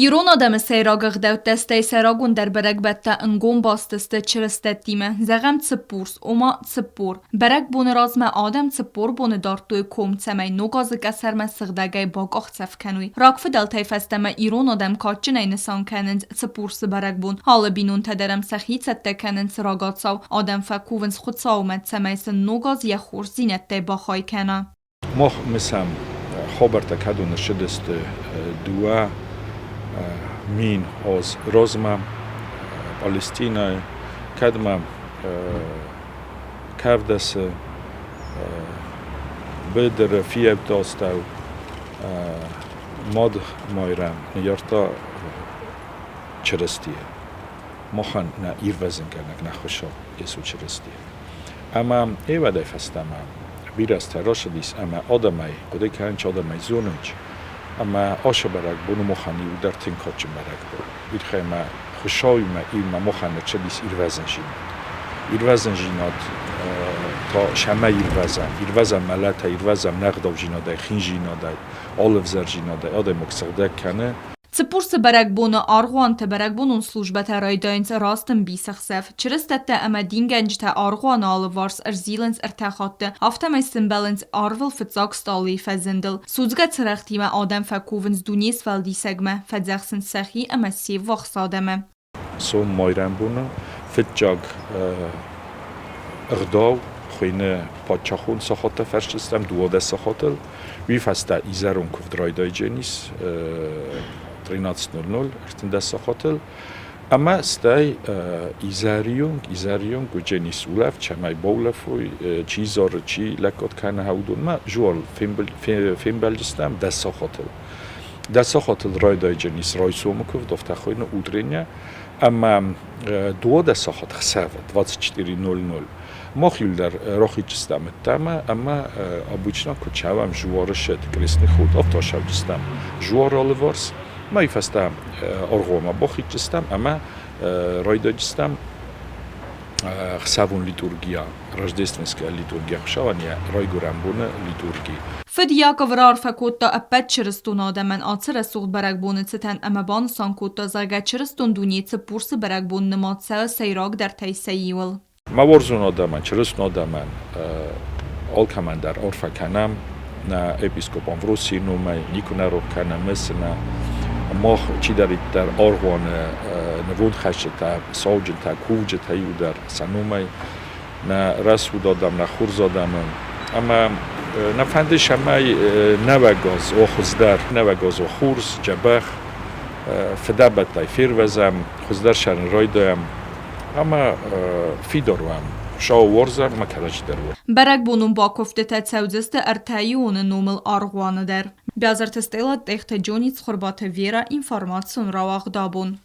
Ирон адӕмы сӕйраг ӕгъдӕуттӕ, стӕй сӕ рагондӕр бӕрӕгбӕттӕ ӕнгом баст сты чырыстӕттимӕ. Зӕгъӕм, Цыппурс, ома 40. Бӕрӕгбоны размӕ адӕм 40 боны дардтой ком, цӕмӕй Ног азы къӕсӕрмӕ сыгъдӕгӕй бакъахдзӕф кӕной. Рагфыдӕлтӕй фӕстӕмӕ ирон адӕм кадджынӕй нысан кӕнынц Цыппурсы бӕрӕгбон. Алы бинонтӕ дӕр ӕм сӕхи цӕттӕ кӕнынц рагацау. Адӕм фӕкувынц Хуыцаумӕ, цӕмӕй сын Ног аз йӕ хорздзинӕдтӕй бахай кӕна. Мах мысӕм хабӕрттӕ, кӕдон ссыдысты 2000 аз размӕ Палестинӕйы, кӕдмӕ кӕвдӕсы быдыры фиййӕутты астӕу Мад Майрӕм ныййардта Чырыстийы. Махӕн нӕ ирвӕзынгӕнӕг, нӕ Хуыцау Йесо Чырысти. Ӕмӕ ӕвӕдӕй фӕстӕмӕ бирӕ азтӕ рацыдис ӕмӕ адӕмӕй, хъуыды кӕнынц, адӕмӕй зонынц, ӕмӕ ацы бӕрӕгбон у махӕн иу дӕр тынг кадджын бӕрӕгбон. Уый тыххӕй ӕмӕ Хуыцауимӕ иумӕ махӕн ӕрцыдис ирвӕзындзинад. Ирвӕзындзинад та цӕмӕй ирвӕзӕм? Ирвӕзӕм мӕлӕтӕй, ирвӕзӕм не гъдаудзинадӕй, хиндзинадӕй, алы ӕвзӕрдзинадӕй. Адӕймаг сыгъдӕг кӕны. Цыппурсы бӕрӕгбоны аргъуанты бӕрӕгбонон службӕтӕ райдайынц раст ӕмбисӕхсӕв. Чырыстӕттӕ ӕмӕ дингӕнджытӕ аргъуаны алыварс ӕрзилынц ӕртӕ хатты, афтӕмӕй сӕмбӕлынц арвыл фыццаг стъалыйы фӕзындыл. Судзгӕ цырӕгътимӕ адӕм фӕкувынц Дунесфӕлдисӕгмӕ, фӕдзӕхсынц сӕхи ӕмӕ се ввахс адӕмы. Сом майрӕмбоны фыццаг ӕгъдау хуыйны паддзахон сахаттӕ фӕрсдзыстӕм 12 сахатыл. Уый фӕстӕ изӕрон куывд райдайдзӕнис 13:00 13 сахатыл. Ӕмӕ стӕй изӕрыйонг, изӕрыйонг уыдзӕнис улӕфт, цӕмӕй баулӕфой, чи зары, чи лӕггад кӕны уыдонмӕ жуал фембӕлдзыстӕм 10 сахатыл. 10 сахатыл райдайдзӕнис райсомы куывд, афтӕ хуыйны утренняя, ӕмӕ 12 сахат хсӕвы 24:00 мах иуылдӕр рахицыстӕм ӕддӕмӕ ӕмӕ обычно куы цӕуӕм жуары ссыд крестный ход, афтӕ ссӕуджыстӕм жуар алыварс. Мӕй фӕстӕ аргъуанмӕ бахицыстӕм ӕмӕ райдайджыстӕм хсӕвон литургия, рождественская литургия, Хуыцауӕн йӕ райгуырӕн боны литурги. Фыд Яков раарфӕ кодта ӕппӕт чырыстон адӕмӕн ацы рӕсугъд бӕрӕгбоны цытӕн ӕмӕ банысан кодта, зӕгъгӕ, чырыстон дунейы Цыппурсы бӕрӕгбон нымад цӕуы сӕйрагдӕртӕй сӕ иуыл. Мӕ уарзон адӕмӕн, чырыстон адӕмӕн алкӕмӕн дӕр арфӕ кӕнӕм нӕ епископ Амвросийы номӕй, никуы нӕ рох кӕнӕм мысынӕ. Мах чидӕриддӕр аргъуаны нывондхӕсджытӕ, сауджынтӕ, кувджытӕ иуылдӕр сӕ номӕй нӕ рӕсугъд адӕм, нӕ хорз адӕмы. Ӕмӕ нӕ фӕнды, цӕмӕй нӕуӕг аз уа хуыздӕр, нӕуӕг аз уа хорз, дзӕбӕх, фыдӕбӕттӕй фервӕзӕм, хуыздӕр цӕрын райдайӕм ӕмӕ фидар уӕм. Хуыцауы уарзӕм ӕмӕ кӕрӕдзи дӕр уӕм. Бӕрӕгбонон бакуывдтытӕ цӕудзысты ӕртӕиуоны номыл аргъуаны дӕр. Бязырты Стелла, Тъехты Джони, Цхуырбаты Вера, информацион рауагъд абон.